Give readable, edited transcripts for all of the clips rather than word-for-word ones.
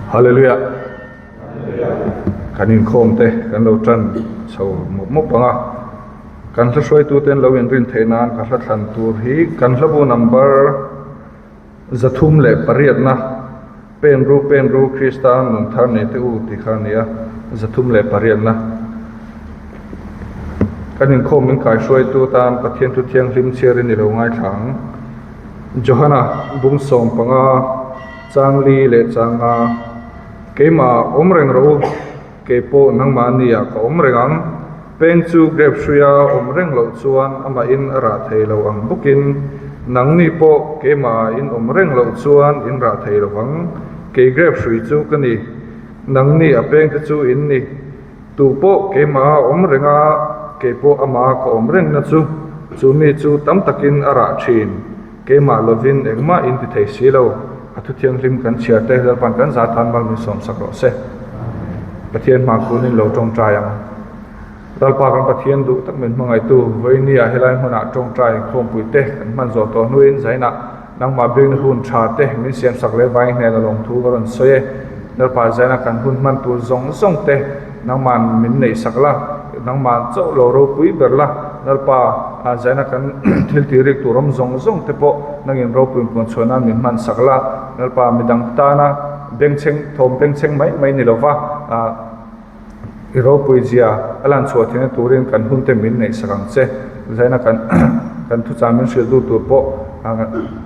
Hallelujah Kan inkhawm te kan lo tan chho mawp mawp ang a, kan hla hruaitute an lo inrin theih nan ka hla thlan tur hi kan hlabu number 308na Pen ru pen ru Krista nun thar nei teh u tih kha a ni a, 308na Kan inkhawm min kaihruaitu atan Pathian thu thianghlim chhiarin i lo ngaithla ang. Johana bung 15 changli leh changa keimah awm reng rawh u, kei pawh nangmahni ah ka awm reng ang. Peng chu grape hruia awm reng loh chuan amahin a rah thei lo ang bawkin nangni pawh keimah in awm reng loh chuan in rah thei lo vang. Kei grape hrui chu ka ni, nangni a pengte chu in ni. Tu pawh keimah a awm reng a, kei pawh amah ka awm rengna chu, chu mi chu tam takin a rah thin. Keimah lovin engmah in ti thei si lo. A thu thianghlim kan chhiar te Lalpan kan zah tan mal min sawm sak rawh se. Pathian hma kunin lo tawngtai ang. Lalpa kan Pathian duh tak min hmangaihtu vawinia helai hmunah tawngtai khawmpui te kan hman zawh tawh hnuin zainah nangmah biakna hun tha te min siam sak leh vain hnena lawmthu ka rawn sawi e. Lalpa zaina kan hun hman tur zawng zawng te nangmah min neih sak la, nangmah chauh lo ropui ber la, Lalpa zaina kan thil tih rik tur awm zawng zawng te pawh nangin ropui inpuan chhuah nan min hman sak la, Lalpa midang tana bengchheng thawm bengchheng mai mai ni lova i ropui zia a lan chhuah theihna turin kan hun te min neih sak ang che, zaina kan kan thuchah min hrilh duh tur pawh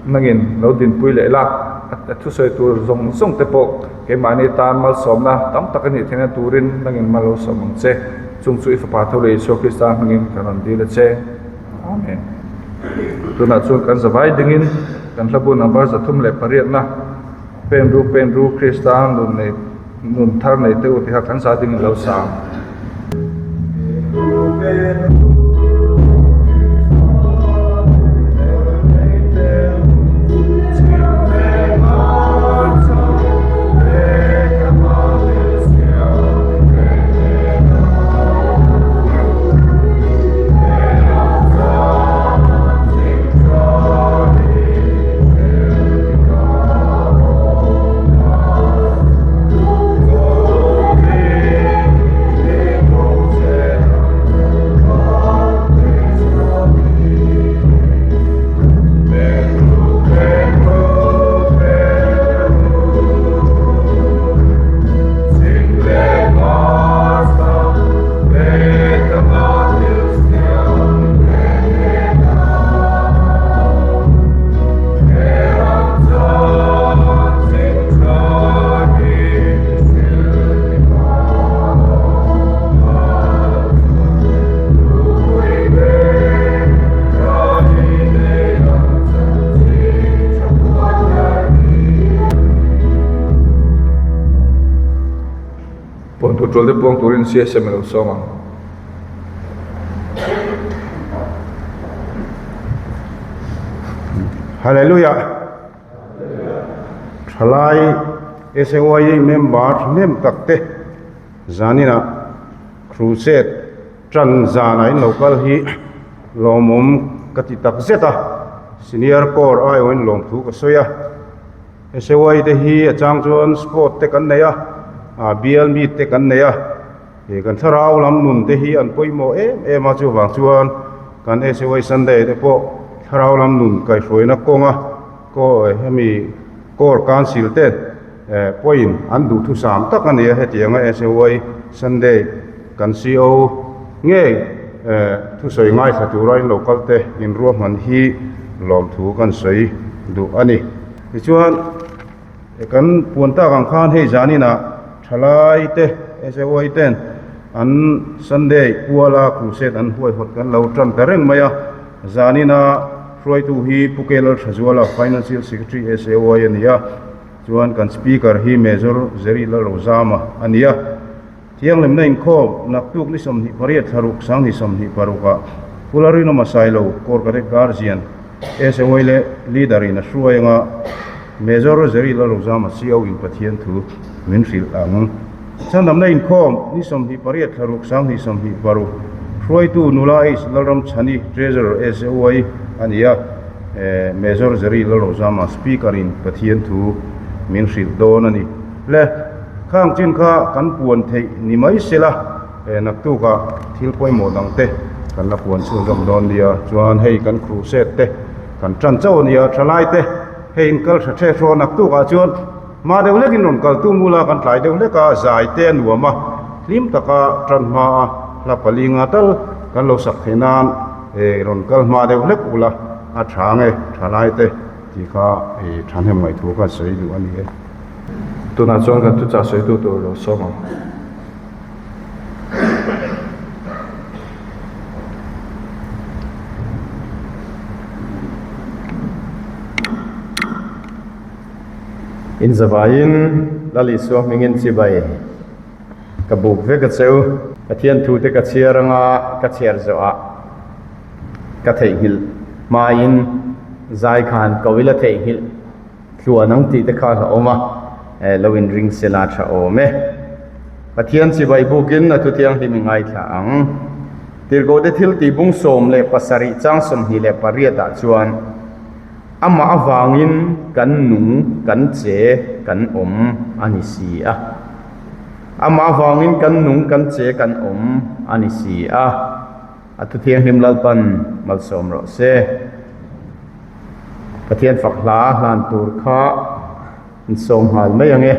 nangin lo dinpui leh la, a thusawi tur zawng zawng te pawh keimahni tan malsawmna tam tak a nih theihna turin nangin mal lo sawm ang che, chung chu i fapa tho leh Isua Krista hmangin kan rawn dil a che. Amen. Tunah chuan kan zavai dingin kan hlabu number 308na Pen ru pen ru Krista nun nei nun thar nei teh u tih kha kan za ding in lo sa ang. Puan tur ṭul te puang turin CSM a lo sawm ang. Hallelujah Thalai SAYA member thahnem tak te zaninah crusade tan zanah in lo kal hi lawmawm ka ti tak zet a senior corps aiawhin lawmthu ka sawi a. SAY te hi a chang chuan sport te kan nei a ah bial meet te kan nei a ih kan thlarau lam nun te hi an pawimawh em em a chuvang chuan kan SAY Sunday te pawh thlarau lam nun kaihhruaina kawnga kaw hemi core council te eh pawhin an duhthusam tak a ni a hetianga SAY Sunday kan CO ngei eh thusawi ngaithla tura in lo kal te inruahman hi lawmthu kan sawi duh a ni. Tichuan kan puan tak ang khan hei zaninah thalai te SAY ten an Sunday kuala crusade an huaihawt kan lo tan ta reng mai a, zanina hruaitu hi Pu Kelal Thazuala Financial Secretary SAY a ni a, chuan kan Speaker hi Major Jerry Lalrozama a ni a. Thianghlimna inkhawm naktuk ni 28 thlaruk sanghnih 26 ah Pularinawma Sailo Kawrkate Guardian SAY leh Leader in a hruai anga Major Jerry Lalrozama CO in Pathian thu min hrilh ang. Chhandamna inkhawm ni 28 thlaruk sanghnih 26 hruaitu Nula H Lalramchhani Treasurer SAY a ni a, Major Jerry Lalrozama Speaker in Pathian thu min hrilh dawn a ni. Le. Khang chin kha kan puan theih ni mai sela naktukah thil pawimawh dang te kan la puan chhunzawm dawn nia. Chuan hei kan crusade te kan tan chauh a nia thalai te hei in kal tha teh hraw naktukah chuan hma deuh hlek in rawn kal tum ula kan tlai deuh hlek a zai te a nuam a hlim taka tan hma a hla pali nga tal kan lo sak theih nan rawn kal hma deuh hlek ula a tha nge thalai te tih kha thahnem ngaih thu ka sawi duh a ni e. Tunah chuan kan thuchah sawitu tur lo sawm ang. Inzavaiin Lal Isua hmingin chibai ka buk vek a che u. Pathian thute ka chhiar anga ka chhiar zawhah ka theihnghilh hmain zai khan ko ila theihnghilh Tluan ang tih te kha a awm a, lo in ring sela tha awm e. Pathian chibai bukin a thuthianghlim i ngaithla ang. Tirhkohte thil tih bung 17 chang 28 ah chuan amah avangin kan nung, kan che, kan awm a ni si a. Amah avangin kan nung, kan che, kan awm a ni si a. A thuthianghlim Lalpan malsawm rawh se. Pathian fak hla hlan tur kha an sawm nghal mai ang e.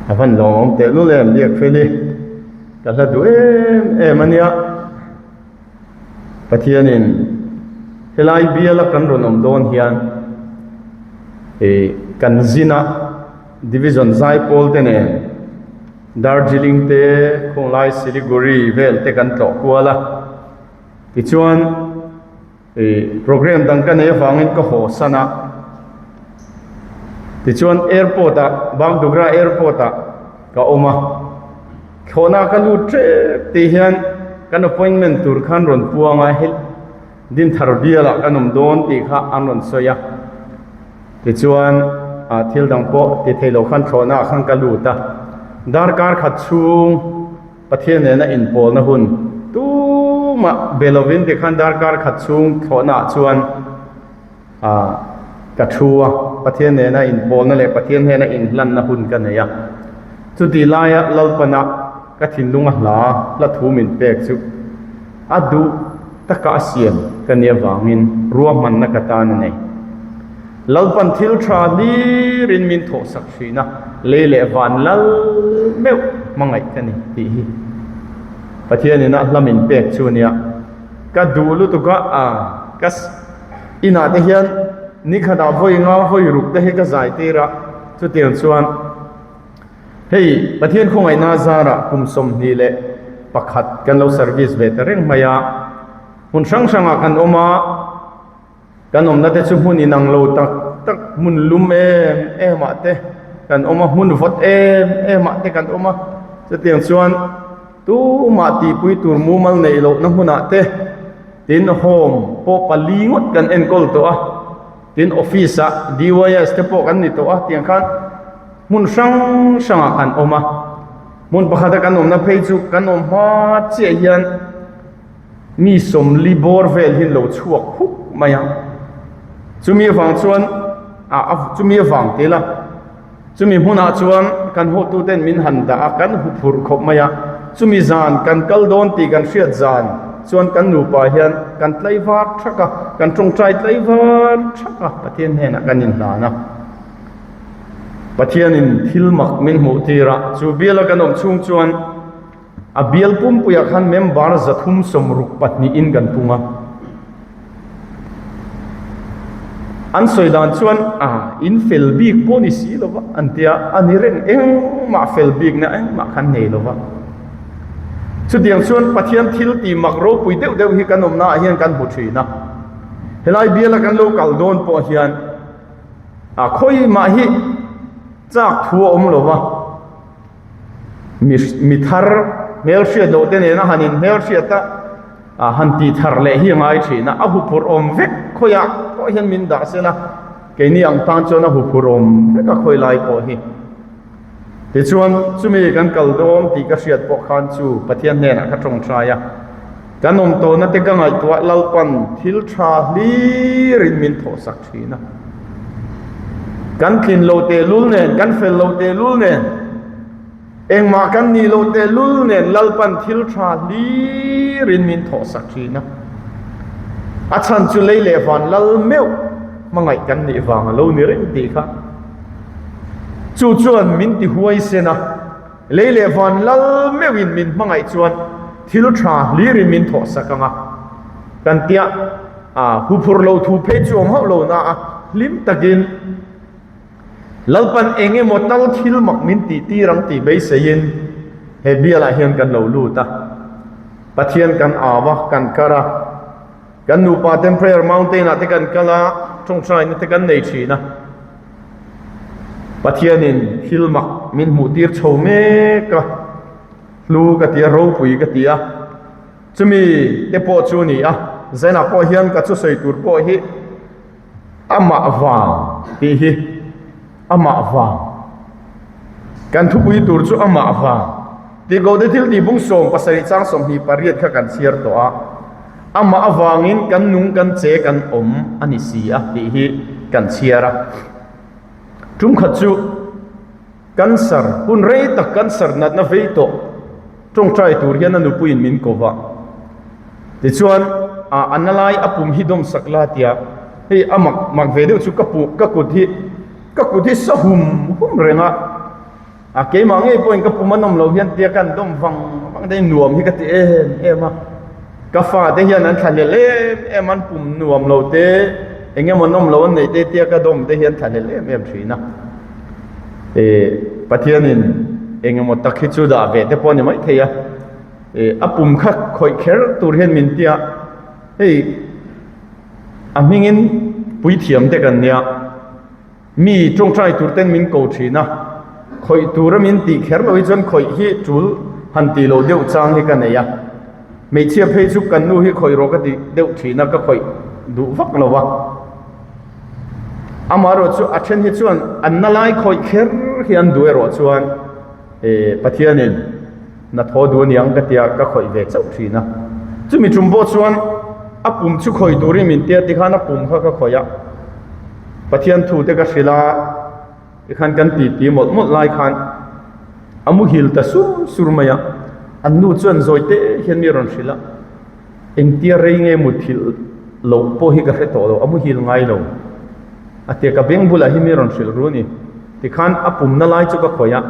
A van lawmawm tehlul em Biakfeli ka hla duh em em a nia. Pathianin helai biala kan rawn awm dawn hian ih kan zina division zaipawl te nen Darjeeling te khawnglai Siliguri vel te kan tlawh kual a tichuan ih program dang ka nei avangin ka haw san a tichuan airport ah Bagdogra airport ah ka awm a thlawhna ka lut tep tih hian kan appointment tur khan rawn puang a hel Dinthar bialah kan awm dawn tih kha an rawn sawi a tichuan ah thil dang pawh ti thei lo khan thlawhna ah khan ka lut a darkar khat chhung Pathian nena inpawlna hun tumah be lovin tikhan darkar khat chhung thlawhna ah chuan Ah, ka thu a, Pathian nena inpawlna leh Pathian hnena inhlanna hun ka nei a. Chutih laia Lalpana ka thinlunga hla hla thu min pek chu a duh taka a siam ka nih avangin ruahmanna ka tan a nei. Lalpan thil tha hlirin min thawhsak thin a, lei leh van lal meuh hmangaih ka ni tih hi Pathianina hla min pek chu a nia. Ka duh lutuk a, ah, ka. Inah te hian nikhatah vawi nga vawi ruk te hi ka zai tir a, chutiang chuan hei Pathian khawngaihna zarah kum 21 kan lo service ve ta reng mai a, hmun hrang hrangah kan awm a, kan awmna te chu hmun inang lo tak tak hmun lum em em ah te kan awm a, hmun vawt em em ah te kan awm a, chutiang chuan tumah tihpui tur mumal neih lohna hmunah te. Tin home pawh pali ngawt kan enkawl tawh a, tin office ah DYS te pawh kan ni tawh a tiang khan hmun hrang hrang ah kan awm a, hmun pakhat a kan awmna phei chu kan awm hma chiah hian mi sawmli bawr vel hi an lo chhuak huk mai a, chumi avang chuan ah chumi avang tel a. Chumi hmunah chuan kan hotuten min han dah a, kan huphurh khawp mai a. Chumi zan kan kal dawn tih kan hriat zan chuan kan nupa hian kan tlaivar thak a, kan tawngtai tlaivar thak a, Pathian hnenah kan inhlan a. Pathianin thil mak min hmuh tir a, chu biala kan awm chhung chuan A bial pumpuiah khan member 360 pahnihin kan pung a. An sawi dan chuan a in fel bik pawh ni si lova an ti a, a ni reng engmah fel bikna engmah khan nei lova. Chutiang chuan Pathian thil tih mak ropui deuh deuh hi kan awmnaah hian kan hmu thin a. Helai biala kan lo kal dawn pawh hian a khawimah hi chak thu a awm lova. Mi thar hmelhriat loh te nena han in hmelhriat a ah han tih thar leh hi a ngai thin a, a huphurh awm vek khawiah pawh hian min dah sela keini ang tan chuan a huphurh awm vek a khawi lai pawh hi. Tichuan chumi kan kal dawn tih ka hriat pawh khan chu Pathian hnenah ka tawngtai a, kan awm tawhna te ka ngaihtuah Lalpan thil tha hlirin min thawhsak thin a. Kan tlin lo tehlul nen, kan fel lo tehlul nen, engmah kan nih lo tehlul nen Lalpan thil tha hlirin min thawhsak thin a. A chhan chu lei leh van lal meuh hmangaih kan nih vang a lo ni reng tih kha. Chu chuan min ti huaisen a, lei leh van lal meuhin min hmangaih chuan thil tha hlirin min thawhsak ang a. Kan tia. A huphur lo thu phei chu awm hauh lo na a, hlim takin Lalpan eng emaw tal thil mak min tih tir ang tih beiseiin he bialah hian kan lo lut a. Pathian kan au a, kan kar a, kan nupa ten Prayer Mountain ah te kan kal a, tawngtaina te kan nei thin a. Pathianin thil mak min hmuh tir chho mek a, hlu ka ti a, ropui ka ti a. Chumi te pawh chu ni a, Zainah pawh hian ka thusawi tur pawh hi amah vang tih hi amah vang. Kan thupui tur chu amah vang. Tirhkohte thil tih bung 17 chang 28 kha kan chhiar tawh a, amah avangin kan nung kan che kan awm a ni si a tih hi kan chhiar a. Tumkhat chu Cancer, hun rei tak cancer natna vei tawh tawngtai tur hian a nupuiin min ko va. Tichuan, a a na lai a pum hi dawm sak la tia hei a mak mak ve deuh chu ka pu ka kut hi ka kut hi sa hum hum reng a. A keimah ngei pawhin ka pum a nawm loh hian tia kan dawm vang vang te nuam hi ka ti em em a. Ka fate hian an thlahlel em em an pum nuam lo te eng emaw nawm lo an neih te tia ka dawm te hian thlahlel em em thin a. Eh Pathianin eng emaw tak hi chu dah ve te pawh a ni maithei a. Eh a pum kha khawih kher tur hian min tia hei a hmingin puithiam te kan nia. Mi tawngtai tur ten min ko thin a, khawih tura min tih kher lo hi chuan khawih hi tul han tih loh deuh chang hi ka nei a. Hmeichhia phei chu kan nu hi khawih rawh ka tih deuh thin a, ka khawih duh vak lo a. Amaherawhchu a then hi chuan an na lai khawih kher hi an duh erawh chuan eh Pathianin na thaw duh aniang ka tia ka khawih ve chauh thin a. Chumi tum pawh chuan a pum chu khawih turin min tia tikhan a pum kha ka khawih a. Pathian thu te ka hrilh a, tikhan kan ti ti mawlh mawlh lai khan a muhil ta sur sur mai a, an nu chuan zawi te hian mi rawn hrilh a, engtia rei nge muthilh loh pawh hi ka hre tawh lo, a muhil ngai lo a tia ka beng bulah hi mi rawn hrilh ru a ni, tikhan a pumna lai chu ka khawih a,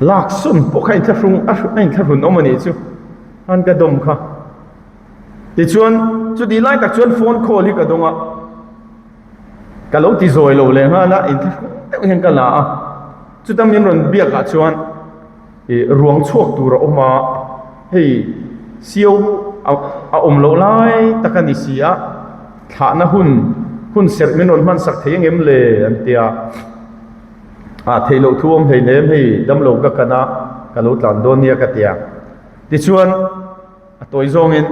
laksawn pawh kha a inthlahrung a inthlahrun awm a nih chu, khan ka dawm kha. Tichuan, chutih lai tak chuan phone call hi ka dawng a, ka lo ti zawi lo leh nghal a, inthlahrung deuh hian ka la a, chuta min rawn biak ah chuan ih ruang chhuak tur a awm a, hei sio a awm loh lai tak a ni si a, thlahna hun hun serh min rawn hman sak thei ang em le an ti a, ah theih loh thu awm hleinem hei damlo ka kan a, ka lo tlan dawn nia ka ti a, tichuan. A tawi zawngin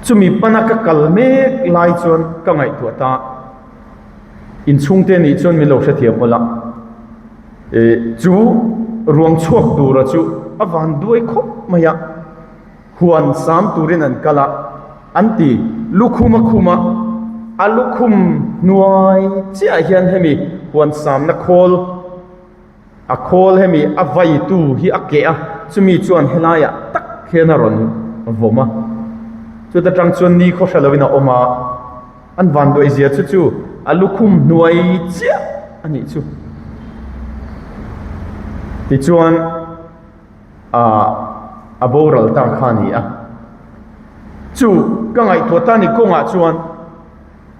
chumi pana ka kal mek lai chuan ka ngaihtuah ta inchhungte nih chuan min lo hrethiam awlh a, eh chu ruang chhuak tura chu a van duai khawp mai a, huan sam turin an kal a, an ti lukhum a khum a, a lukhum hnuai chiah hian hemi huan samna khawl A khawl hemi a vaitu hi a keh a, chumi chuan helaiah tak hian a rawn vawm a. Chuta tang chuan ni khaw hre loin a awm a, an vanduai zia chu chu a lukhum hnuai chiah a nih chu. Tichuan ah a boral ta kha a ni a. Chu ka ngaihtuah ta ni kawngah chuan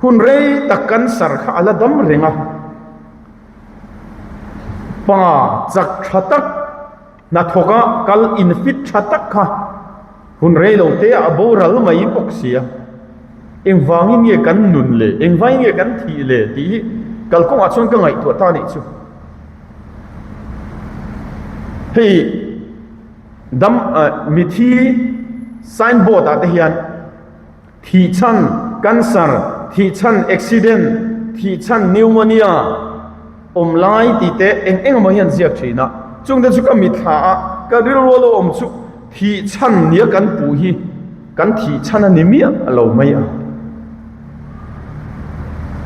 hun rei tak cancer kha a la dam reng a. Pa chak tha tak hnathawka kal infit tha tak kha hun rei lo te ah a boral mai bawk si a, engvangin nge kan nun le, engvangin nge kan thih le tih hi kalkawngah chuan ka ngaihtuah ta anih chu. Hei dam mithi signboard ah te hian Thih chhan cancer, thih chhan accident, thih chhan pneumonia awm lai tih te eng eng emaw hian ziak thin a. Chungte chu ka mitthla a, ka rilru lo awm chu thih chhan nia kan puh hi kan thih chhan a ni miah lo mai a.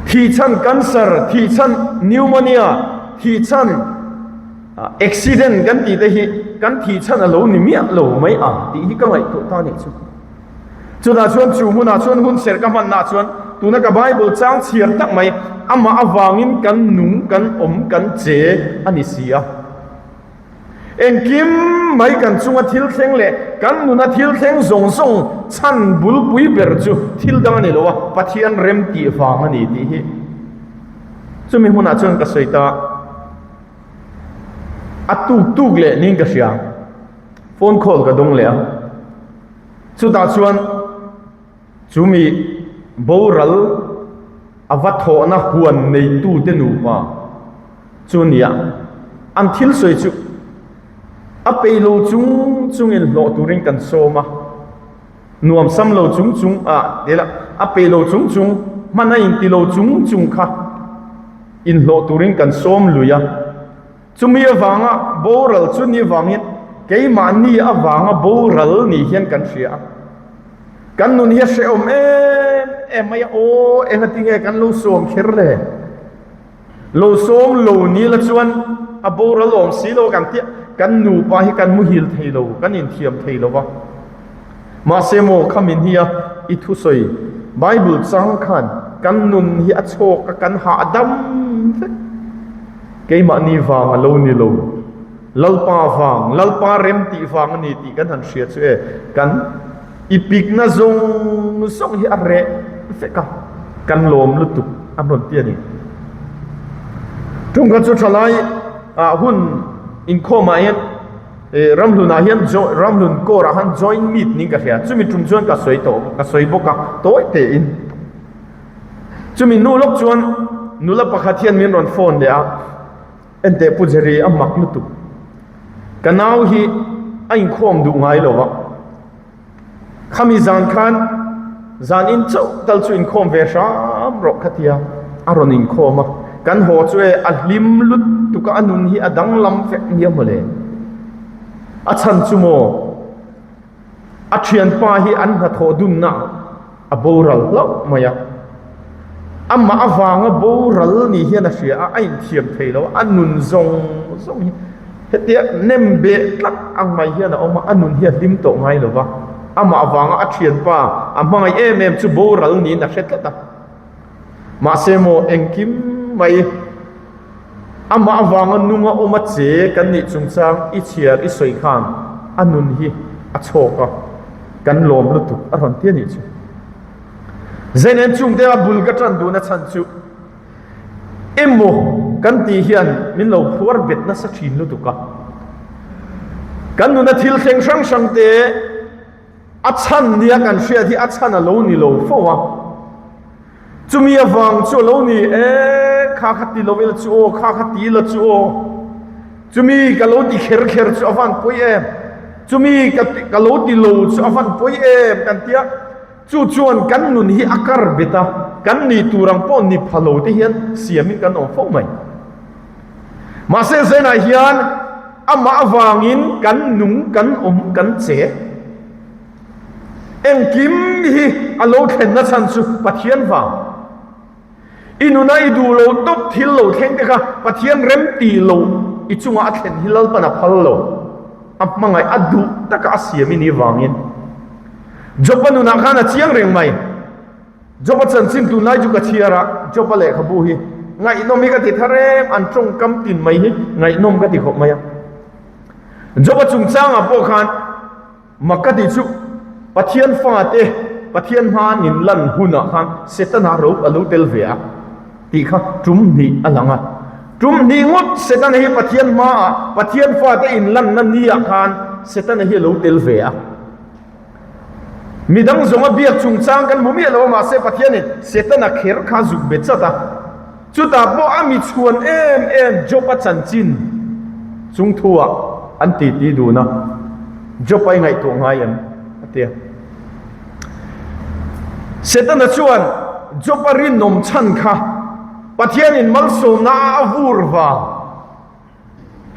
Thih chhan cancer, thih chhan pneumonia, thih chhan accident kan tih te hi kan thih chhan a lo ni miah lo mai a tih hi ka ngaihtuah ta a nih chu. Chutah chuan chu hmunah chuan hun serh ka hmannaah chuan tuna ka Bible chang chhiar tak mai amah avangin kan nung, kan awm, kan che a ni si a. Engkim mai kan chunga thil thleng leh kan nuna thil thleng zawng zawng chhan bulpui ber chu thil dang a ni lo a, Pathian rem tih vang a ni tih hi chumi hmunah chuan ka sawi ta. A tuk tuk leh niin ka hria. Phone call ka dawng leh a. Chutah chuan chu mi boral a va thawhna huan neitute nupa chu nia an thil sawi chu a peih lo chung chungin hlawh turin kan sawm a, nuam sam lo chung chung ah tih lah a peih lo chung chung hman a inti lo chung chung kha inhlawh turin kan sawm lui a. Chumi avanga boral chu ni avangin keimahni avanga boral ni hian kan hria a. Kan nun hi a hrehawm em em mai a, aw engati nge kan lo sawm kher le? Lo sawm lo ni la chuan a boral awm si lo kan tia, kan nupa hi kan muhil thei lo, kan inthiam thei lo va. Mahse maw khamin hi a i thusawi Bible chang khan kan nun hi a chhawk a, kan hahdam vek. Keimahni vang a lo ni lo. Lalpa vang, Lalpa rem tih vang a ni tih kan han hria chu e, kan i pikna zawng zawng hi a reh vek a, kan lawm lutuk an rawn ti a ni. Tumkhat chu thalai ah hun inkhawmah hian Ramhlunah hian Ramhlun Corps ah khan joint meet niin ka hria, chumi tum chuan ka sawi tawh ka sawi bawk a, tawi tein. Chumi hnu lawk chuan nula pakhat hian min rawn phone leh a, Enteh Pu Jerry a mak lutuk, ka nau hi a inkhawm duh ngai lo va, Khami zan khan zan in chauh tal chu inkhawm ve hram rawh ka tia a rawn inkhawm a, kan haw chu e a hlim lutuk a, a nun hi a danglam vek nia mawle. A chhan chu maw a thianpa hi an hnathawh dunna A boral hlauh mai a. Amah avanga boral ni hian a hria a, a inthiam thei lo a, a nun zawng zawng hi hetia nem beh tlat ang mai hian a awm a, a nun hi a hlim tawh ngai lo va. Amah avanga a thianpa a hmangaih em em chu boral niin a hre tlat a. Mahse maw engkim mai Amah avanga nunga awm a che kan nih chungchang i chhiar i sawi khan a nun hi a chhawk a, kan lawm lutuk a rawn ti a nih chu. Zainen chungte a bul ka tan duhna chhan chu emaw kan tih hian min lo phuar bet nasa thin lutuk a. Kan nuna thil thleng hrang hrang te a chhan nia kan hriat hi a chhan a lo ni lo fo a. Chumi avang chu a lo ni e, kha kha ti lo ila chu aw, kha kha ti ila chu aw. Chumi ka lo ti kher kher chu a van pawi em, chumi ka ka lo ti lo chu a van pawi em kan tia. Chu chuan kan nun hi a kar bet a, kan nih tur ang pawh ni pha lo te hian siamin kan awm fo mai. Mahse Zenah hian amah avangin kan nung, kan awm, kan che. Engkim hi a lo thlenna chhan chu Pathian vang. I nuna i duh lo tawp thil lo thleng te kha Pathian rem tih lo i chunga a thlen hi Lalpan a phal lo. A hmangaih a duh taka a siam i nih vangin. Job-a nunah khan a chiang reng mai. Job-a chanchin tunlai chu ka chhiar a, Job-a lehkhabu hi ngaihnawm hi ka ti thar em, an tawngkam tin mai hi ngaihnawm ka ti khawp mai a. Job-a chungchangah pawh khan Mak ka tih chu Pathian fate Pathian hma an inlan hunah khan Setana ro a lo tel ve a tih kha tum hnih a lang a. Tum hnih ngawt Setana hi Pathian hmaah Pathian fate inlanna niah khan Setana hi a lo tel ve a. Midang zawnga biak chungchang kan hmu miah lo a mahse Pathianin Setana kher kha zuk be chat a. Chutah pawh a mi chhuan em em Job-a chanchin chung thuah an titi dun a, Job-a i ngaihtuah ngai em? a ti a. Setana chuan Job-a rinawm chhan kha Pathianin malsawmna a a vur vang,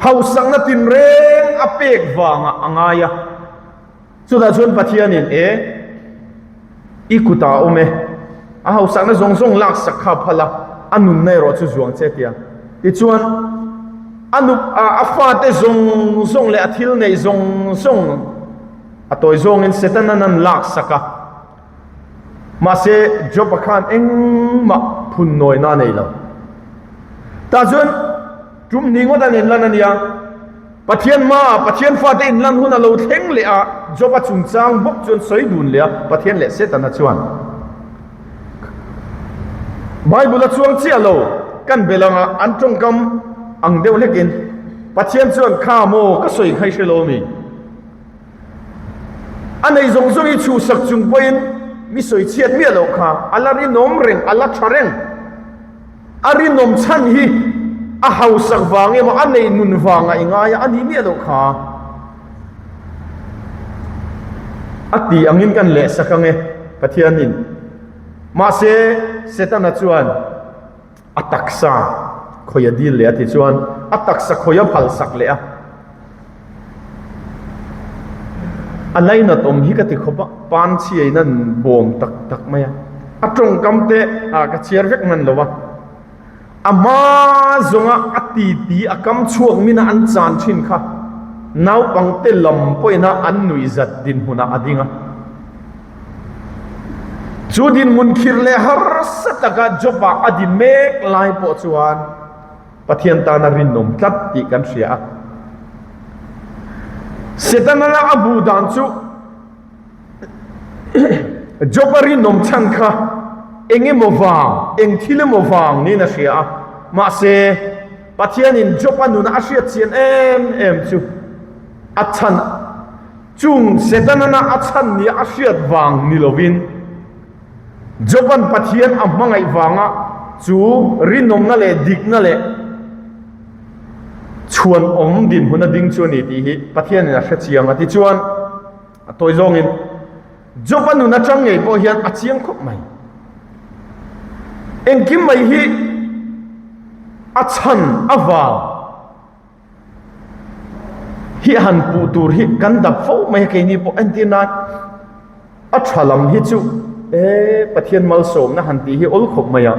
hausakna tinreng a pek vangah a ngai a. Chutah chuan Pathianin, E, i kutah a awm e, a hausakna zawng zawng laksak kha a phal a, a nunna erawh chu zuang che tia. Tichuan, a nup, a fate zawng zawng leh a thil neih zawng zawng a tawi zawngin Setana'n an laksak a. Mahse, Job-a khan engmah phun nawina a nei lo. Tah chuan tum hnih ngawt an inlan a nia. Pathian hmaah Pathian fate inlan hun a lo thleng leh a, Job-a chungchang bawk chuan sawi dun leh a, Pathian leh Setana chuan Bible a chuang chiah lo, kan bel anga an tawngkam ang deuh hlekin Pathian chuan kha maw ka sawi kha i hre lo mi? A nei zawng zawng i chhuhsak chung pawhin mi sawi chhiat miah loh kha a la rinawm reng, a la tha reng. A rinawm chhan hi a hausak vang emaw a neih nun vangah i ngai a, a nih miah loh kha. A ti angin kan lehsak ang e, Pathianin. Mahse, Setana chuan a taksa khawih a dil leh a ti chuan a taksa khawih a phalsak leh a. A lainat awm hi ka ti khawp a, pan chhiain an bawm tak tak mai a, a tawngkam te ah ka chhiar vek hman lo a, a hma zawnga a titi a kam chhuak mina an chan thin kha naupangte lam pawhin a an nuihzat dinhmunah a ding a. Chu dinhmun khirh leh harsa taka Job-ah a din mek lai pawh chuan. Pathian tana rinawm tlat tih kan hria a. Setana a hmuh dan chu Job-a rinawm chhan kha eng emaw vang, eng thil emaw vang niin a hria a. Mahse, Pathianin Job-a nuna a hriat chian em em chu a chhan chung Setana a chhan nia a hriat vang ni lovin, Job-a'n Pathian a hmangaih vanga chu rinawmna leh dikna leh chhuanawm dinhmun a ding chu a ni tih hi Pathianin a hre chiang a. Tichuan, a tawi zawngin Job-a nun atang ngei pawh hian a chiang khawp mai. Engkim mai hi a chhan avang hi han puh tur hi kan dap fo mai a keini pawh entir nan a tha lam hi chu e Pathian malsawmna han tih hi awl khawp mai a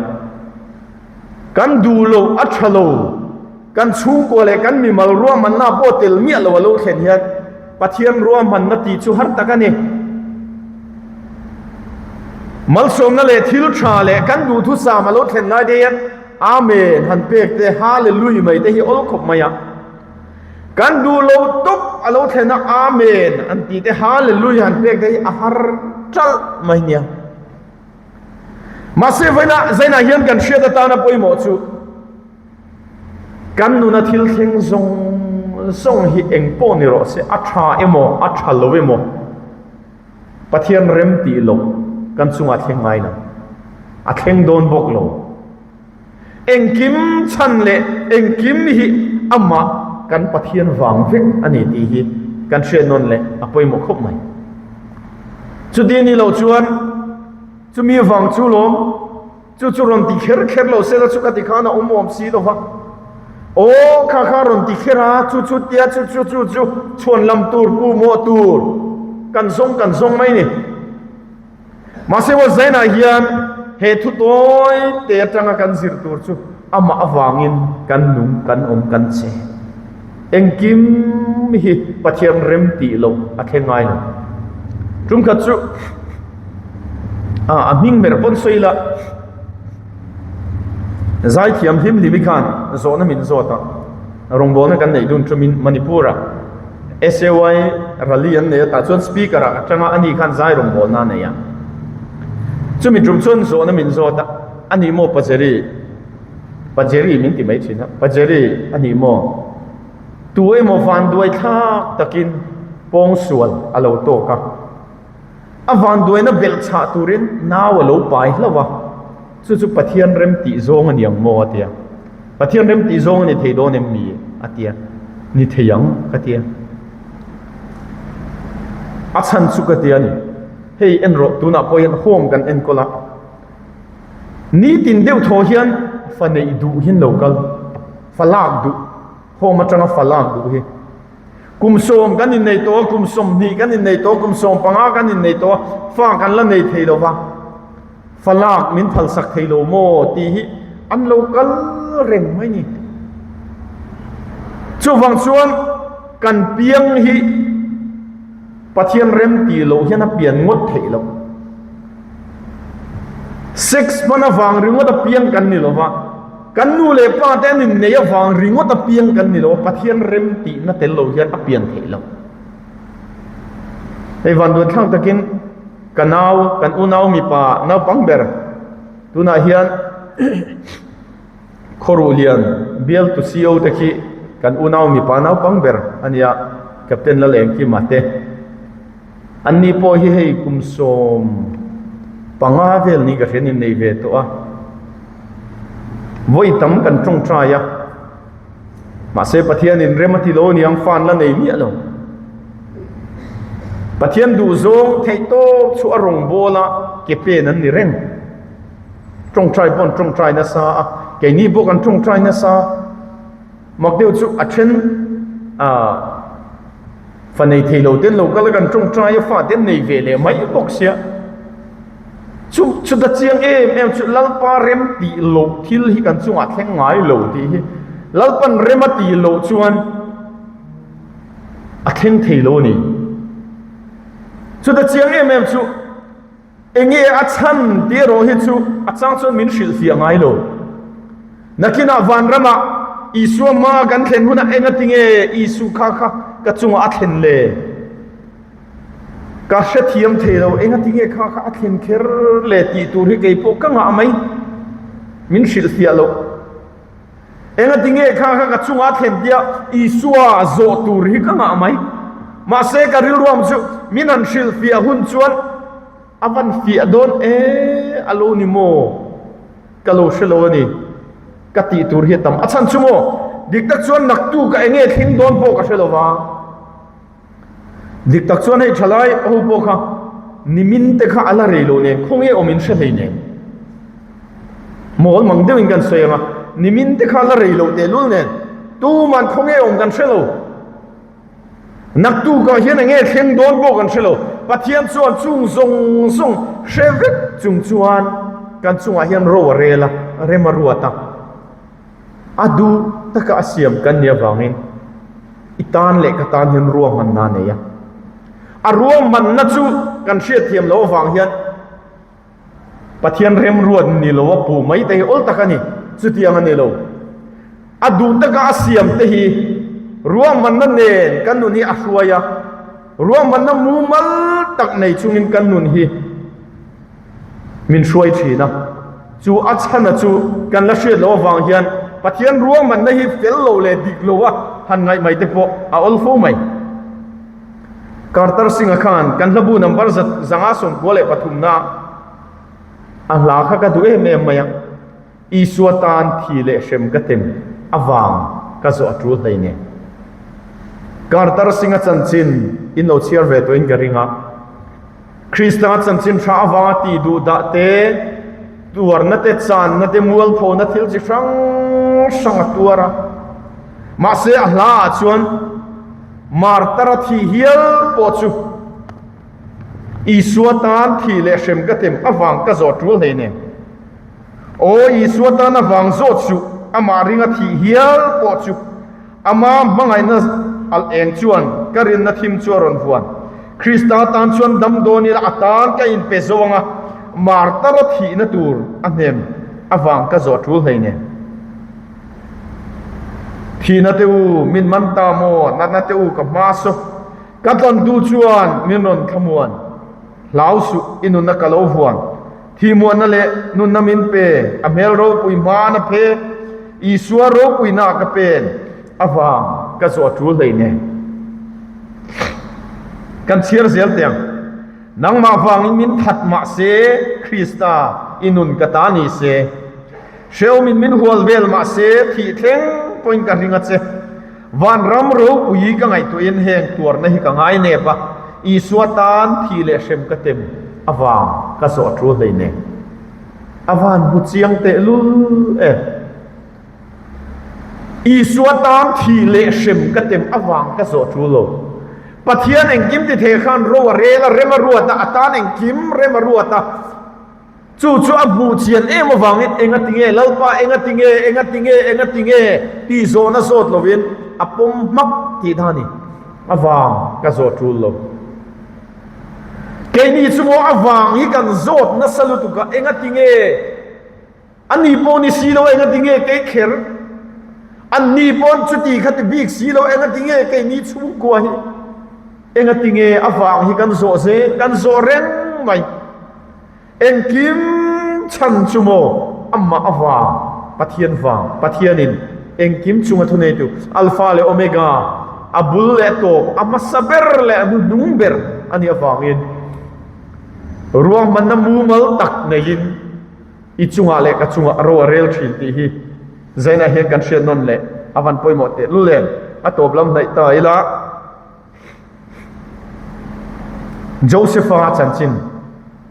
kan duh lo a tha lo kan chhungkua leh kan mimal ruahmanna pawh tel miah lo a lo thlen hian Pathian ruahmanna tih chu har tak a ni malsawmna leh thil tha leh kan duhthusam a lo thlen lai te hian Amen han pek te Hallelujah mai te hi awl khawp mai a. Kan duh lo tawp a lo thlen a Amen an tih te Hallelujah han pek te hi a har ṭalh mai nia. Mahse vawiinah zainah hian kan hriat atana pawimawh chu kan nuna thil thleng zawng zawng hi eng pawh ni rawh se a ṭha emaw a ṭha lo emaw Pathian rem tih loh kan chungah thleng ngai lo. A thleng dawn bawk lo. Engkim chhan leh engkim hi amah kan Pathian vang vek a ni tih hi kan hriat nawn leh a pawimawh khawp mai. Chuti ni loh chuan chumi vang chu lawm Chu chu rawn ti kher kher lo sela chu ka ti khan a awm awm si lo va. Aw kha kha rawn ti kher a, chu chu tia chu chu chu chu chhuan lam tur pu maw tur kan zawng kan zawng mai ni. Mahse maw Zainah hian he thu tawi te atanga kan zir tur chu amah avangin kan nung kan awm kan che. Engkim hi Pathian rem tih loh a thleng ngai lo. Tum khat chu a hming ber pawn sawi ila zaithiam hlim hlim i khan zawhna min zawt a, rawngbawlna kan neih dun tumin Manipur ah SAY rally an nei a tah chuan speaker ah atanga ani khan zai rawngbawlna a nei a. Chumi tum chuan zawhna min zawt a, ani maw Pajeri? Pajeri min ti mai thin a, Pajeri a ni maw? Tu emaw vanduai thlak takin pawngsual a lo tawk a, a vanduaina belh chhah turin nau a lo pai hlauh a, chu chu Pathian rem tih zawng a ni ang maw a ti a, Pathian rem tih zawng a ni thei dawn em mi a ti a, ni thei ang ka ti a, a chhan chu ka ti a ni, hei en rawh tunah pawh hian home kan enkawl a. Nitin deuh thaw hian fa neih duh hi an lo kal, fa lak duh, home atanga fa lak duh hi. Kum sawm kan innei tawh a, kum 20 kan innei tawh a, kum 15 kan innei tawh a, fa kan la nei thei lo va, fa lak min phalsak thei lo maw tih hi an lo kal reng mai ni. Chuvang chuan kan piang hi Pathian rem tih loh hian a pian ngawt theih loh. Sex hman avang ringawt a piang kan ni lova, kan nu leh pa te an innei avang ringawt a piang kan ni lova, Pathian rem tihna tel lo hian a pian theih loh. Hei vanduan thlak takin ka nau, kan unau mipa naupang ber tunah hian Khawruh lian bialtu CO te khi kan unau mipa naupang ber a nia, Captain Lalengkima te. Anni pawh hi hei kum 15 vel ni ka hriat in nei ve tawh a, vawi tam kan tawngtai a, mahse Pathianin rem a ti lo aniang fa an la nei miah lo. Pathian duhzawng theih tawp chu a rawngbâwl a ke pen an ni reng. Tawngtai pawh an tawngtai nasa a, keini pawh kan tawngtai nasa. Mak deuh chu a then ah fa nei thei lo ten lo kal a kan tawngtai a fa ten nei ve leh mai bawk sia. Chu chuta chiang em em chu Lalpa rem tih loh thil hi kan chungah thleng ngai lo tih hi Lalpan rem a tih loh chuan a thleng thei lo a ni. Chuta chiang em em chu Enge a chhan tih erawh hi chu a chang chuan min hrilhfiah ngai lo. Nakinah vanramah. Isua hmaa kan thlen hunah engatinge Isu kha kha ka chungah a thlen le? Ka hrethiam thei lo, engatinge kha kha a thlen kher le tih tur hi kei pawh ka ngah mai, min hrilhfiah loh. Engatinge kha kha ka chungah a thlen tia Isua zawh tur hi ka ngah mai. Mahse ka rilruam chu min han hrilhfiah hun chuan a van fiah dawn e a lo ni maw? Ka lo hre lo a ni. Ka tih tur hi a tam. A chhan chu maw? Dik tak chuan naktu ka enge thleng dawn pawh ka hre lo va. Dik tak chuan hei thalai ho pawh kha nimin te kha a la rei lo nen khawnge awm in hre hlei nen. Mawl mang deuhin kan sawi ang a, nimin te kha a la rei lo tehlul nen tuman khawnge awm kan hre lo. Naktukah hian enge thleng dawn pawh kan hre lo. Pathian chuan chung zawng zawng hre vek chung chuan kan chungah hian ro a rel a, rem a ruat a. A duh taka a siam kan nih avangin i tan leh ka tan hian ruahmanna a nei a. A ruahmanna chu kan hriatthiam loh avang hian Pathian remruat ni lo a puh mai te hi awl tak a ni. Chutiang a ni lo. A duh taka a siam te hi ruahmanna nen kan nun hi a hruai a, ruahmanna mumal tak nei chungin kan nun hi min hruai thin a. Chu a chhana chu kan la hriat loh avang hian Pathian ruahmanna hi fel lo leh dik lo a han ngaih mai te pawh a awl fo mai. Kartar Singh-a khan kan hlabu number 593 na a hla kha ka duh em em mai a, Isua tan thi leh hrem ka tem avang ka zawh a tul hlei nen. Kartar Singh-a chanchin in lo chhiar ve tawhin ka ring a. Krista chanchin tha avanga tih duh dah te, tuarna te, channa te, mualphona thil chi hrang hrang a tuar a. Mahse a hla ah chuan martar a thih hial pawh chu Isua tan thih leh hrem ka tem avang ka zawh tul hlei nen. Aw Isua tan avang zawh suh, amah ringa thih hial pawh chu Ama hmangaihna alh eng chuan ka rinna thim chu a rawn vuan. Krista tan chuan dam dawn ila a tan ka inpe zo ang a, martar a thihna tur a hnem avang ka zawh tul hlei nen. Thihna te u, min man ta maw, natna te u ka hma saw, ka tlantu chuan min rawn thlamuan. Hlau suh, i nunna ka lo vuan. Thihmuanna leh nunna min pe, a hmel ropui hmaan a phe, Isua ropuina ka pen avang ka zawh tul hlei nen. Kan chhiar zel teh ang. Nangmah vangin min that mah se, Krista i nun ka ta ni se. Hrehawmin min hual vel mah se, thih thleng pawhin ka ring a che. Vanram ropui ka ngaihtuahin heng tuarna hi ka ngai nep a, Isua tan thi leh hrem ka tem avang ka zawh tul hlei nen. A van hmu chiang tehlul e. Isua tan thi leh hrem ka tem avang ka zawh tul lo. Pathian engkim ti thei khan ro a rel a, rem a ruat a, a tan engkim rem a ruat a. Chu chu a hmuh chian em avangin engatinge Lalpa engatinge engatinge engatinge tih zawhna zawt lovin a pawm hmak tih dan i avang ka zawt tul lo. Keini chu maw avang hi kan zawt nasa lutuk a engatinge ani pawh ni si lo engatinge kei kher anni pawn chuti kha ti bik si lo engatinge keini chhungkua hi engatinge avang hi kan zawh zel kan zawh reng mai. Engkim chhan chu maw amah avang, Pathian vang, Pathianin engkim chunga thuneitu, Alpha leh Omega, a bul leh tawp, a hmasa ber leh a hnuhnung ber a nih avangin ruahmanna mumal tak neiin i chungah leh ka chungah ro a rel thin tih hi Zainah hian kan hriat nawn leh a van pawimawh tehlul em? A tawp lam hnaih ta ila. Josepha chanchin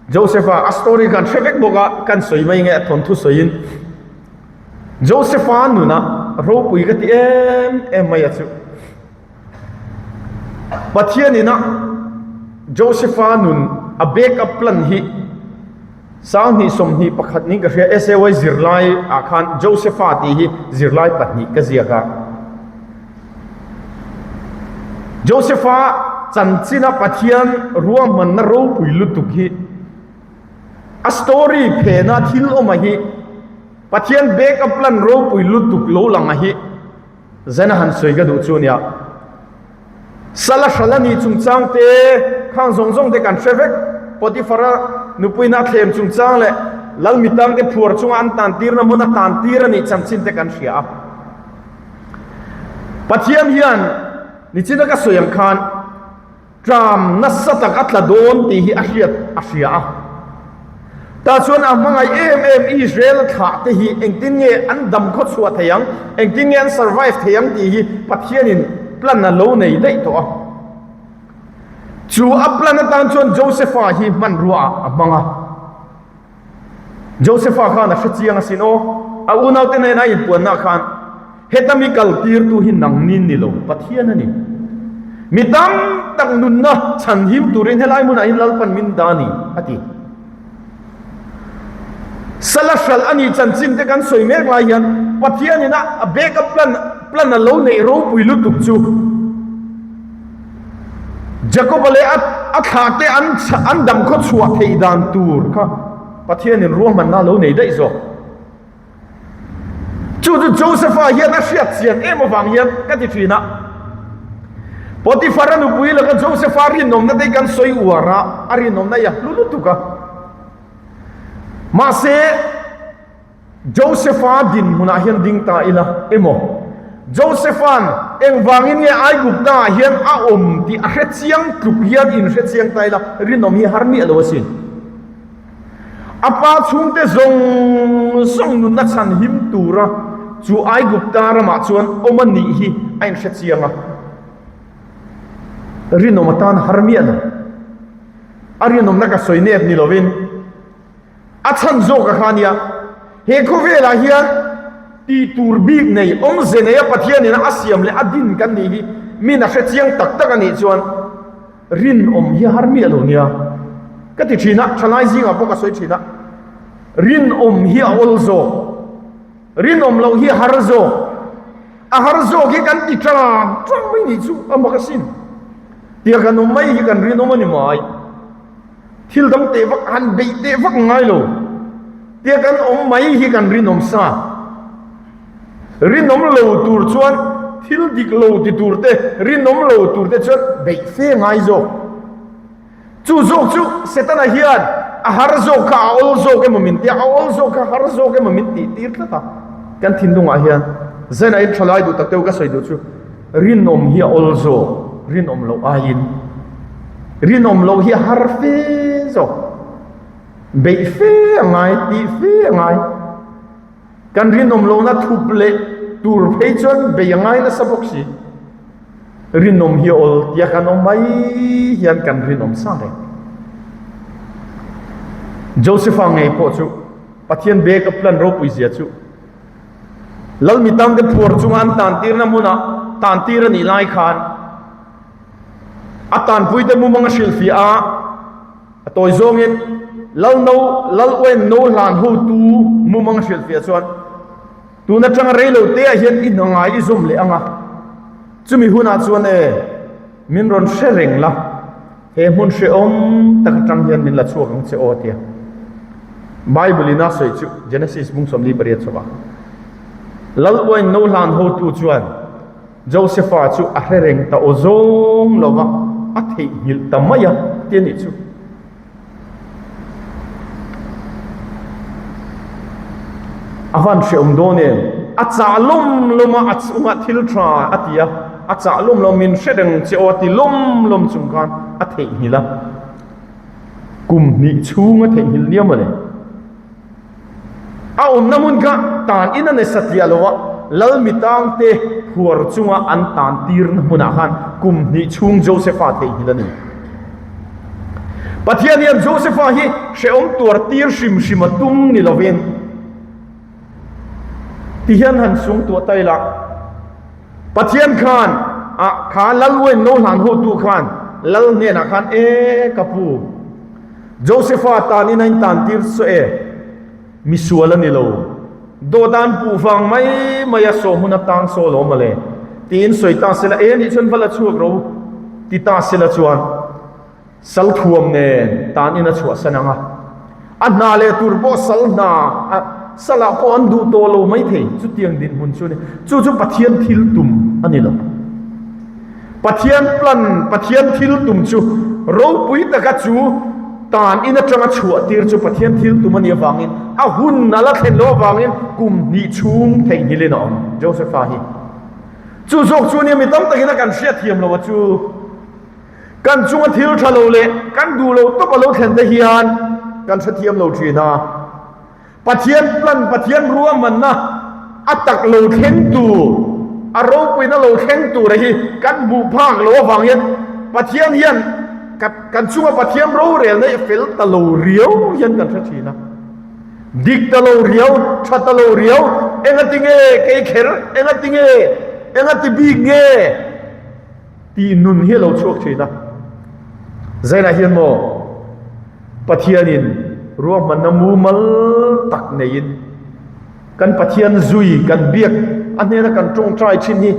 Josepha a story kan hre vek bawk a kan sawi mai nge a thawnthu sawiin Josepha nuna ropui ka ti em em mai a chu Pathian ina Josepha nun a backup plan hi 20 21 niin ka hria SAY zirlai ah khan Josepha tih hi zirlai pahnih ka ziak a. Josepha chanchina Pathian ruahmanna ropui lutuk hi a story phena thil awma hi Pathian backup plan ropui lutuk lo langa hi. Zena han sawi ka duh chu nia. Sala hrala ni chungchang te, khang zawng zawng te kan hre vek. Potifara nupuina a thlem chungchang leh lal mitang te phuar chunga an tan tirna hmun a tan tir a nih chanchin te kan hria a. Pathian hian nichina ka sawi ang khan Tram nasa tak a tla dawn tih hi a hriat a hria a. Tah chuan a hmangaih em em Israel thlah te hi engtin nge an dam khaw chhuah thei ang, engtin nge an survive thei ang tih hi Pathianin plan a lo nei daih tawh a. Chu a plan atan chuan Josepha hi hmanrua ah a hmang a. Josepha khan a hre chiang asin aw, a unaute nen a inpuanna khan heta mi kal tirtu hi nangni ni lo, Pathian a ni. Mi tam tak nunna chhanhim turin helai hmunah hian Lalpan min dah a ni, a ti. Sala hralh a nih chanchin te kan sawi mek lai hian Pathianin a backup plan plan a lo neih ropui lutuk chu Jakoba leh a thlahte an dam khaw chhuah theih dan tur kha Pathianin ruahmanna a lo nei daih zawk. Chu chu Josepha hian a hriat chian em avang hian ka ti thin a. Potiphar-a nupui laka Josepha rinawmna te hi kan sawi uar a, a rinawmna hi a hlu lutuk a. Mahse, Josepha dinhmunah hian ding ta ila emaw, Josepha'n engvangin nge Aigupta-ah hian a awm tih a hre chiang tluk hian inhre chiang ta ila, rinawm hi har miah lo asin. A pa chhungte zawng zawng nunna chhan him tura chu Aigupta ramah chuan awm a nih hi a inhre chiang a, rinawm atan har miah lo. A rinawmna ka sawi nep ni lovin, A chhan zawk a kha nia, he khawvelah hian tih tur bik nei, awmze neia Pathianin a siam leh a din kan nih hi min a hre chiang tak tak a nih chuan rinawm hi har miah lo nia ka ti thin a, thalai zingah pawh ka sawi thin a, rinawm hi a awl zawk, rinawm loh hi a har zawk, a har zawk hi kan ti tang tang mai nih chu a mak asin, tia kan awm mai hi kan rinawm a ni mai. Thil dang teh vak han beih teh vak ngai lo. Tia kan awm mai hi kan rinawm sa. Rinawm lo tur chuan thil dik lo ti tur te, rinawm lo tur te chuan beih fe ngai zawk. Chu zawk chu Setana hian a har zawk kha a awl zawk emaw min tia, a awl zawk kha har zawk emaw min tih tir tlat a. Kan thinlungah hian Zena in thalai duh tak deuh ka sawi duh chu. Rinawm hi a awl zawk, rinawm loh aiin. Rinawm loh hi a har fe zawk. Beih fe a ngai, tih fe a ngai. Kan rinawm lohna thup leh tur phei chuan beih a ngai nasa bawk si. Rinawm hi a awl tia kan awm mai hian kan rinawm sa reng. Josepha ngei pawh chu Pathian bag a plan ropui zia chu Lal mitangte phuar chunga an tantirna hmuna tantir a nih lai khan a tanpuite mumang a hrilhfiah a, a tawi zawngin Lal no Lal uain no hlan hotu mumang a hrilhfiah chuan tun atanga reilo te ah hian i hna ngai i zawm leh ang a, chumi hunah chuan e min rawn hre reng la. He hmun hrehawm tak atang hian min la chhuak ang che aw tia Bible in a sawi chu Genesis bung 48 chauh a. Lal uain no hlan hotu chuan Josepha chu a hre reng ta aw zawng lova a theihnghilh ta mai a ti a nih chu. A van hrehawm dawn em? A chah lawm lawm a, a chungah thil tha a ti a, a chah lawm lawm min hre reng che aw a ti lawm lawm chung khan a theihnghilh a. Kum hnih chhung a theihnghilh nia mawle. A awmna hmun kha tan in a ni satliah lo a, lal mitangte phuar chunga an tan tirna hmunah khan kum hnih chhung Josepha theihnghilh a ni. Pathian hian Josepha hi hrehawm tuar tir hrim hrim a tum ni lovin ti hian han sung tuah ta ila, Pathian khan ah kha lal uain no hlan hotu khan lal hnenah khan e ka pu, Josepha tan in a in tan tir saw e, misual a ni lo, dawhdan puh vang mai mai a saw hmun a tang saw lo mawle, tiin sawi ta sela, e nih chuan va la chhuak ro ti ta sela chuan sal thuam nen tan in a chhuahsan ang a, a hna leh tur pawh sal hna a. Salah pawh an duh tawh lo mai thei. Chutiang dinhmun chu a ni. Chu chu Pathian thil tum a ni lo. Pathian plan, Pathian thil tum chu ropui taka chu tan in atanga chhuah tir chu Pathian thil tum a nih avangin a hun a la thlen loh avangin kum hnih chhung theihnghilhin a awm Josepha hi. Chu zawk chu nia mi tam takin a kan hriatthiam loh a chu kan chunga thil tha lo leh kan duh loh tawp a lo thlen te hian kan hrethiam lo thin a. Pathian plan, Pathian ruahmanna a tak lo thleng tur, a ropuina lo thleng tura hi kan hmuh phak loh avang hian Pathian hian kan chunga Pathian rorelna hi a fel ta lo riau hian kan hre thin a. Dik ta lo riau, tha ta lo riau, engati nge kei kher, engati nge, engati bik nge tih nun hi a lo chhuak thin a. Zainah hian maw? Pathianin ruahmanna mumal tak neiin kan Pathian zui kan biak a hnena kan tawngtai thin hi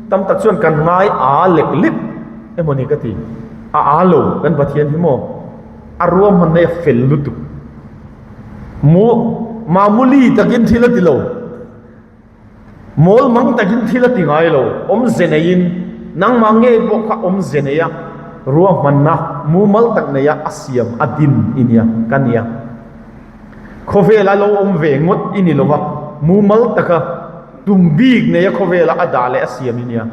tam tak chuan kan ngai a lek lek emaw ni ka ti. A a lo kan Pathian hi maw a ruahmanna hi a fel lutuk. Maw mamuli takin thil a ti lo. Mawl mang takin thil a ti ngai lo, awmze neiin, nangmah ngei pawh kha awmze neia ruahmanna mumal tak neia a siam a din i nia, ka nia. Khawvela lo awm ve ngawt i ni lova, mumal taka tum bik neia khawvela a dah leh a siam i nia.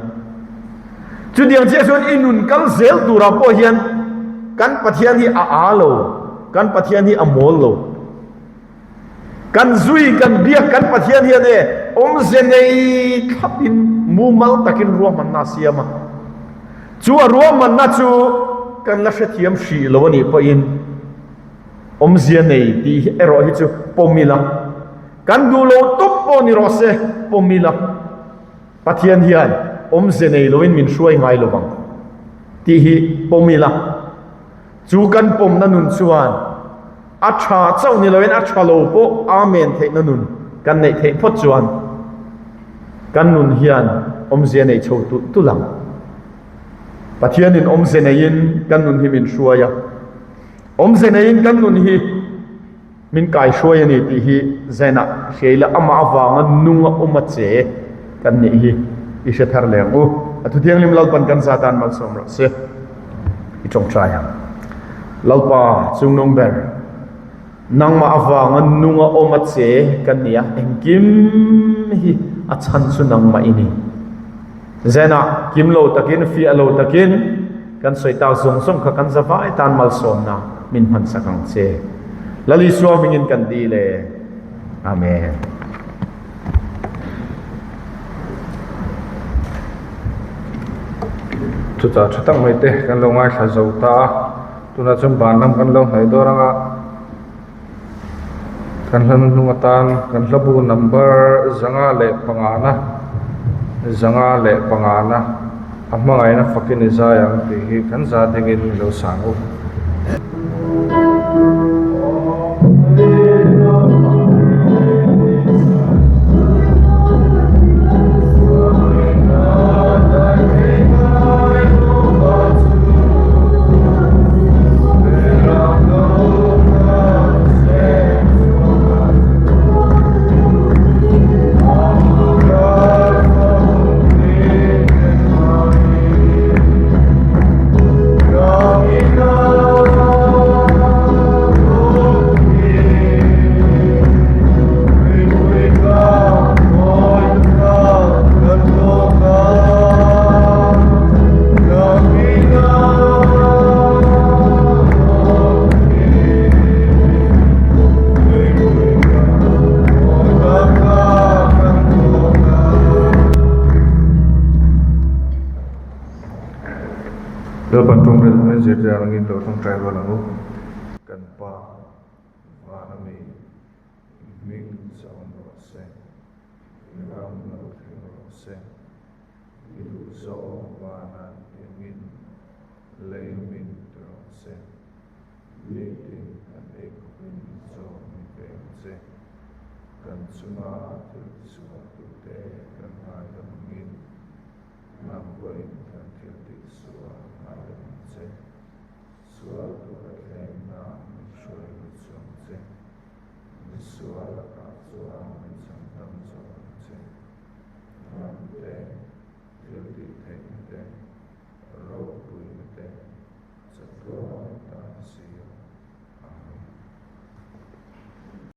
Chutiang chiah chuan i nun kal zel turah pawh hian kan Pathian hi a â lo, kan Pathian hi a mawl lo. Kan zui, kan biak, kan Pathian hian e awmze nei thlapin mumal takin ruahmanna a siam a. Chu a ruahmanna chu kan la hrethiam hrih lo a nih pawhin awmzia nei tih erawh hi chu pawm ila. Kan duh lo tawp pawh ni rawh se, pawm ila. Pathian hian awmze nei loin min hruai ngai lo vang tih hi pawm ila. Chu kan pawmna nun chuan a tha chauh ni loin a tha lo pawh Amen theihna nun kan neih theih phawt chuan kan nun hian awmzia nei chho tulh tulh ang. Pathianin awmze neiin kan nun hi min hruai a, awmze neiin kan nun hi Min kaihruai a ni tih hi Zenah hria ila amah avanga nung a awm a che kan nih hi i hre thar leh ang u. A Thuthianghlim Lalpan kan za tan malsawm rawh se. I tawngtai ang. Lalpa chungnung ber, nangmah avanga nung a awm a che kan ni a, engkim hi a chhan chu nangmah i ni. Zenah kim lo takin, fiah lo takin kan sawi tak zawng zawng kha kan zavai tan malsawmna min hmansak ang che. Lal Isua hmingin kan dil e. Amen. Chutah tha tak mai te kan lo ngaithla zo ta a, tunah chuan ban lam kan lo hnaih dawr ang a. Kan hla hnung atan kan hlabu number 505 na 505 na a hmangaihna fakin i zai ang tih hi kan za dingin i lo sang u. Lalpan tawngtaina hmang zirtir angin lo tawngtai rual ang u. Kan Pa vana mi hming chawm rawh se, ram lo thleng rawh se. I duh zawng vana engin lei min ti rawh se. Nitin kan ei khawpin chaw min pe ang che. Kan chunga thil tisual tute kan ngaidam angin nang pawhin kan thil tihsual ngaidam ang che.